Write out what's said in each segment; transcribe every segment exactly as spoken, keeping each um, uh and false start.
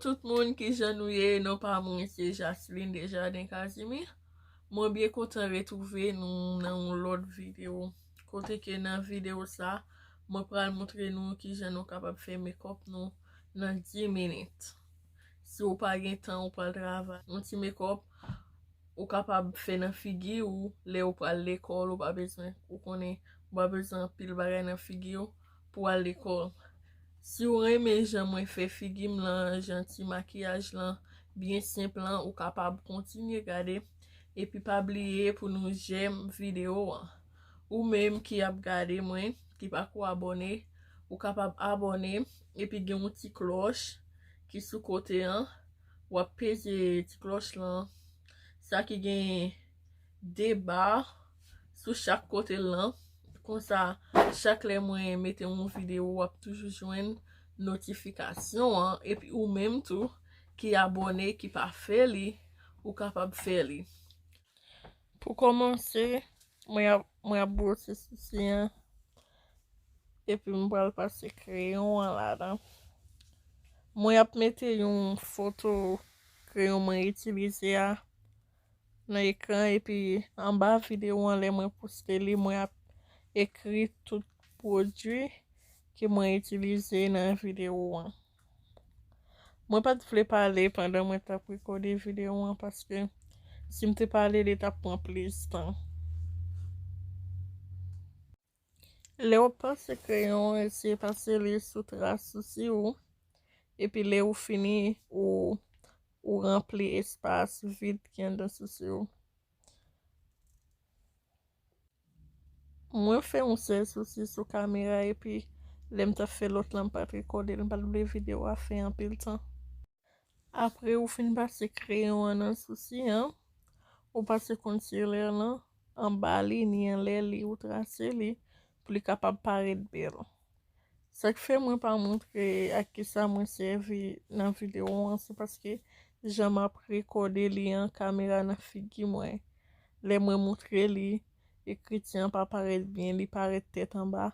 Tout moun, kijan nou ye? Non pa mwen, se Jasline Desjardins Casimir. Mwen byen kontan retwouve nou nan yon lòt videyo. Kote ke nan videyo sa, mwen pral montre nou kijan nou kapab fè makeup nou nan dis minit. Si w pa gen tan, ou pral travay, yon ti makeup ou kapab fè nan figi w lè ou pral lekòl, ou pa bezwen, ou konnen, ou pa bezwen anpil bagay nan figi w pou al lekòl. Si w renmen jan mwen fè figi m lan, jan ti makiyaj lan byen senp lan, ou kapab kontinye gade. Epi pa bliye pou nou jèm videyo an. Ou menm ki ap gade mwen, ki pako abòne, ou kapab abòne, epi gen yon ti klòch ki sou kote an. W ap peze ti klòch lan, sa ki gen de ba sou chak kote l lan. Konsa, chak lè mwen mete yon videyo, w ap toujou jwenn notifikasyon an. Epi ou menm tou, ki abòne, ki pa fè li, ou kapab fè li. Pou kòmanse, mwen ap, mwen ap bwose sousi an. Epi m pral pase kreyon an ladan. Mwen ap mete yon foto kreyon mwen itilize a nan ekran, epi anba videyo an, lè mwen poste li, mwen ap ekri tout pwodui ke mwen itilize nan videyo an. Mwen pa t vle pale pandan mwen t ap rekòde videyo an, paske si m te pale, li t ap pran plis tan. Lè w ap pase kreyon, eseye pase li sou tras sousi w. Epi lè ou fini, ou, ou ranpli espas vid ki anndan sousi w. Mwen fè yon sèl sousi sou kamera, epi lè m t ap fè lòt lan, m pa t rekòde l, m pa t vle videyo a fè anpil tan. Apre ou fin pase kreyon an nan sousi an, ou pase concealer lan anba li, ni anlè li, ou trase li pou li kapab parèt bèl. Sa k fè mwen pa montre ak kisa mwen sèvi nan videyo an, se paske jan m ap rekòde li an, kamera nan figi mwen. Lè mwen montre li, ekriti an pa parèt byen, li parèt tèt anba,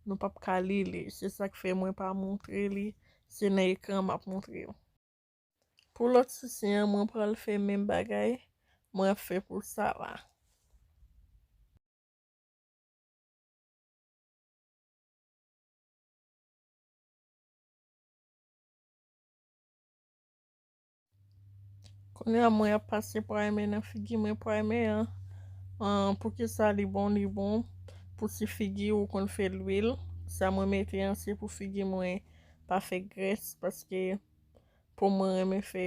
nou p ap ka li li. Se sa k fè mwen pa montre li, se nan ekran m ap montre w. Pou lòt sousi an, mwen pral fè menm bagay mwen ap fè pou sa la. Kounye a, mwen ap pase primer nan figi mwen. Primer an, an, poukisa li bon? Li bon pou si figi ou konn fè lwil. Sa mwen mete an, se pou figi mwen pa fè grès, paske po mwen renmen fè,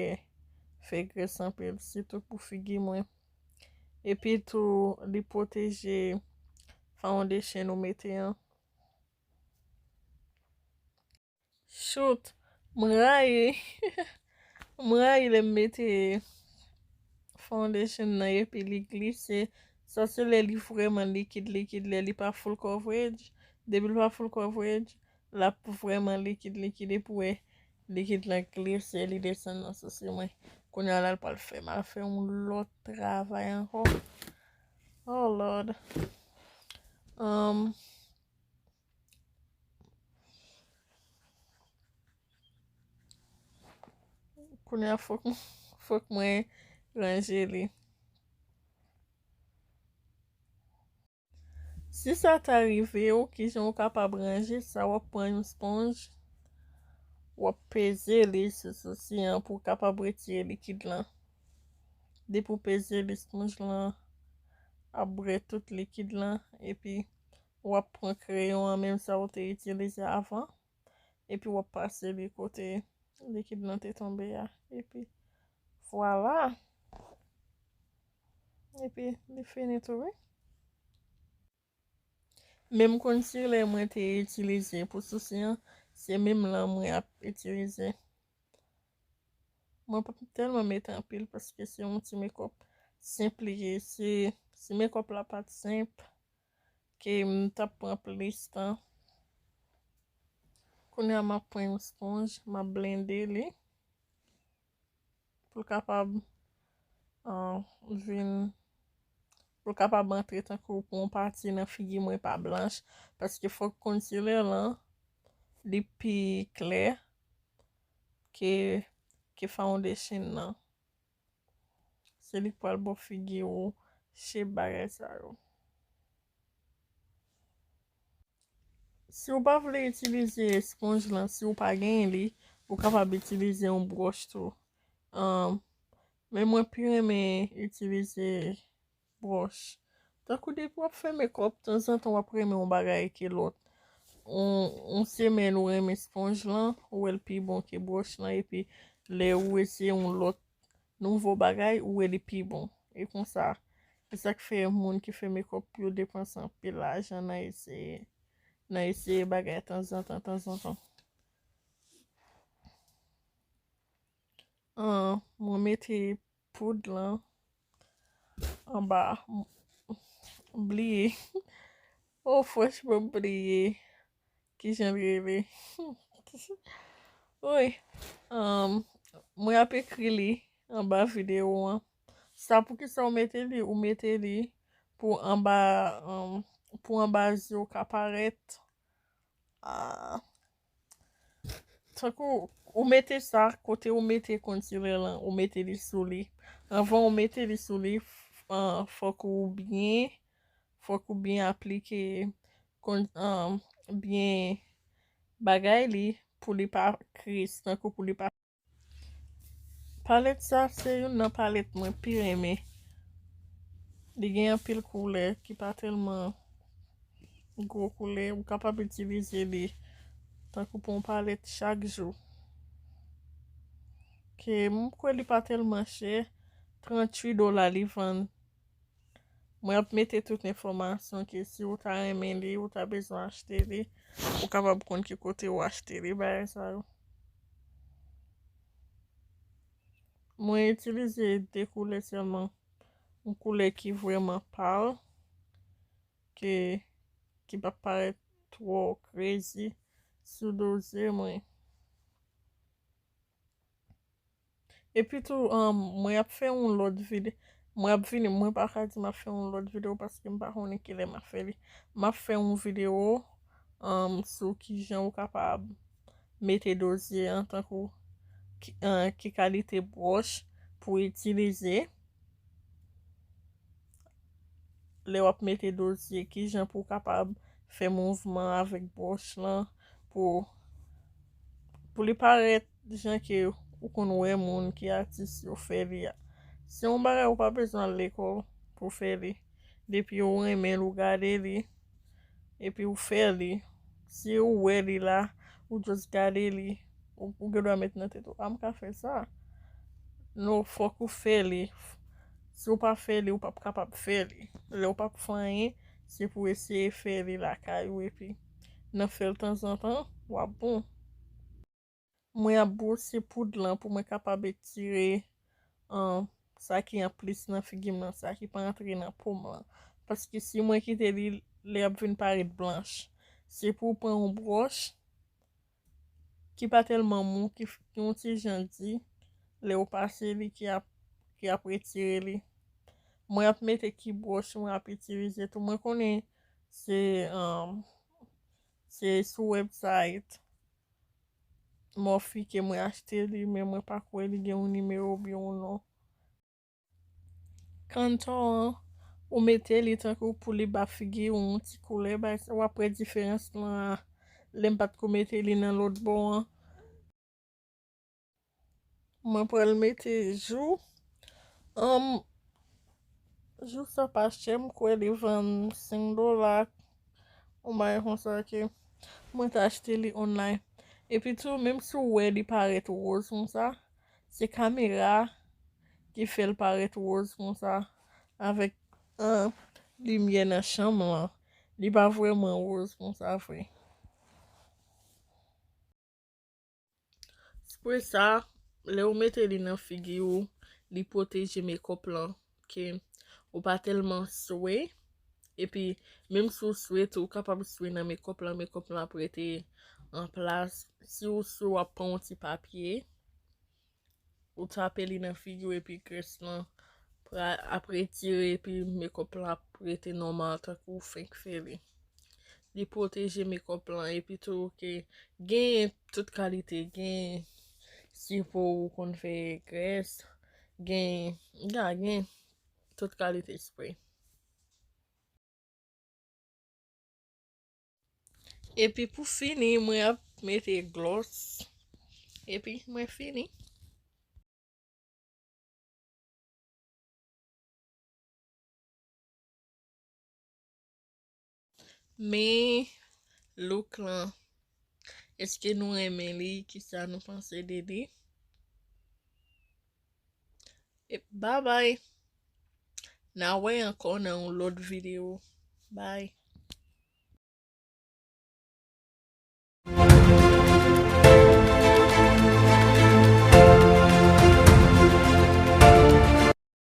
fè grès anpil, sitou pou figi mwen. Epi tou, li pwoteje foundation ou mete an. Shoot, m rayi. M rayi lè m mete foundation nan epi li glise. Sa se lè li vrèman likid, likid, lè li pa full coverage. Depi l pa full coverage, l ap vrèman likid, likid, epi w wè likid lan glise, li desann nan sousi mwen. Kounye a la, l pral fè m al fè yon lòt travay ankò. Oh Lord. Um, kounye a, fòk, fòk mwen ranje li. Si sa ta rive w, kijan w kapab ranje sa? W ap pran yon sponj, w ap peze li sou sousi an pou w kapab retire likid lan. Depi w peze li, sponj lan ap bwè tout likid lan, epi w ap pran kreyon an, menm sa w te itilize avan, epi w ap pase li kote likid lan te tonbe a. Epi, vwala. Epi, li fini tou, wi. Menm concealer mwen te itilize pou sousi an, se menm lan mwen ap itilize. Mwen pa tèlman mete anpil paske se yon ti makeup senp li ye. Si, si makeup la pa t senp, ke m t ap pran plis tan. Kounye a, m ap pran yon sponj, m ap blende li pou l kapab, ah, vin, pou l kapab antre tankou pou yon pati nan figi mwen pa blanch, paske fòk concealer lan, li pi klè ke, ke foundation nan. Se li k pral ba w figi w shape bagay sa yo. Si w pa vle itilize sponj lan, si w pa genyen li, ou kapab itilize yon bwòch tou. Um, men mwen pi renmen itilize bwòch. Tankou depi w ap fè makeup, tanzantan w ap renmen yon bagay ke lòt. On, on semèn ou renmen sponj lan, ou wè l pi bon ke bwòch lan, epi lè ou eseye yon lòt nouvo bagay, ou wè li pi bon. E konsa, se sa k fè moun ki fè makeup yo depanse anpil lajan nan eseye, nan eseye bagay tanzantan, tanzantan. An, mwen mete poud lan anba, m, m bliye. Oh, franchman, m bliye kijan l rele. Wi, um, mwen ap ekri li anba videyo an. Sa poukisa ou mete li? Ou mete li pou anba, um, pou anba zye w ka parèt. Ah. Tankou ou mete sa, kote ou mete concealer lan, ou mete li sou li. Anvan ou mete li sou li, f-, ah, fòk ou byen, fòk ou byen aplike kon, ah, byen bagay li pou li pa kris, tankou pou li pa. Palèt sa se youn nan palèt mwen pi renmen. Li gen anpil koulè ki pa tèlman gwo koulè. Ou kapab itilize li tankou pou yon palèt chak jou. Ke m kwè li pa tèlman chè, tranntuit dola li vann. Mwen ap mete tout enfòmasyon ke si ou ta renmen li, ou ta bezwen achte li, ou kapab konn ki kote ou achte li, bagay sa yo. Mwen itilize de koulè sèlman. Yon koulè ki vrèman pal, ke, ki p ap parèt twò crazy sou do zye mwen. Epi tou, um, mwen ap fè yon lòt vide-, mwen ap vini, mwen pa ka di m ap fè yon lòt videyo paske m pa konnen kilè m ap fè li. M ap fè yon videyo, um, sou kijan ou kapab mete do zye an, tankou ki, uh, ki kalite bwòch pou itilize. Lè w ap mete do zye, kijan pou w kapab fè mouvman avèk bwòch lan pou, pou li parèt jan ke ou konn wè moun ki atis yo fè li a. Se yon bagay ou pa bezwen al lekòl pou fè li. Depi ou renmen l, ou gade li, epi ou fè li. Si ou wè li la, ou just gade li, ou, ou gen dwa met nan tèt ou, "A, m ka fè sa." Non, fòk ou fè li. Si ou pa fè li, ou p ap kapab fè li. Lè ou p ap fè anyen, se pou eseye fè li lakay ou, epi nan fè l tanzantan, w ap bon. Mwen ap bwose poud lan pou mwen kapab etire, an, sa ki anplis nan figi m nan, sa ki pa antre nan po m lan. Paske si mwen kite li, li ap vin parèt blanch. Se pou w pran yon bwòch ki pa tèlman mou, ki, ki yon ti jan di, lè w pase li, ki ap, ki ap retire li. Mwen ap mete ki bwòch mwen ap itilize tou. Mwen konnen se, an, se sou website Morphe ke mwen achte li, men mwen pa kwè li gen yon nimewo oubyen yon non. Contour an, ou mete li tankou pou li ba figi w yon ti koulè, bay, w ap wè diferans lan lè m pa t ko mete li nan lòt bò an. Mwen pral mete jou. Anm, jou sa pa chè, m kwè li vann senk dola. Yon bagay konsa ke mwen te achte li online. Epi tou, menm si w wè li parèt woz konsa, se kamera ki fè l parèt woz konsa. Avèk, an, limyè nan chanm lan, li pa vrèman woz konsa vre. Spre sa, lè ou mete li nan figi ou, li pwoteje makeup lan, ke ou pa tèlman swe. Epi, menm si w swe tou, ou kapab swe nan makeup lan, makeup lan ap rete an plas. Si w swe, w ap pran yon ti papye, ou tape li nan figi w, epi grès lan pra-, ap retire, epi makeup lan ap rete nòmal, tankou w fenk fè li. Li pwoteje makeup lan, epi tou ke genyen tout kalite, genyen Si po ou konn fè grès, gen, gen tout kalite spray. Epi pou fini, mwen ap mete gloss. Epi mwen fini. Men look lan, èske nou renmen li? Kisa nou panse de li? E bye bye. N a wè ankò nan yon lòt videyo. Bye.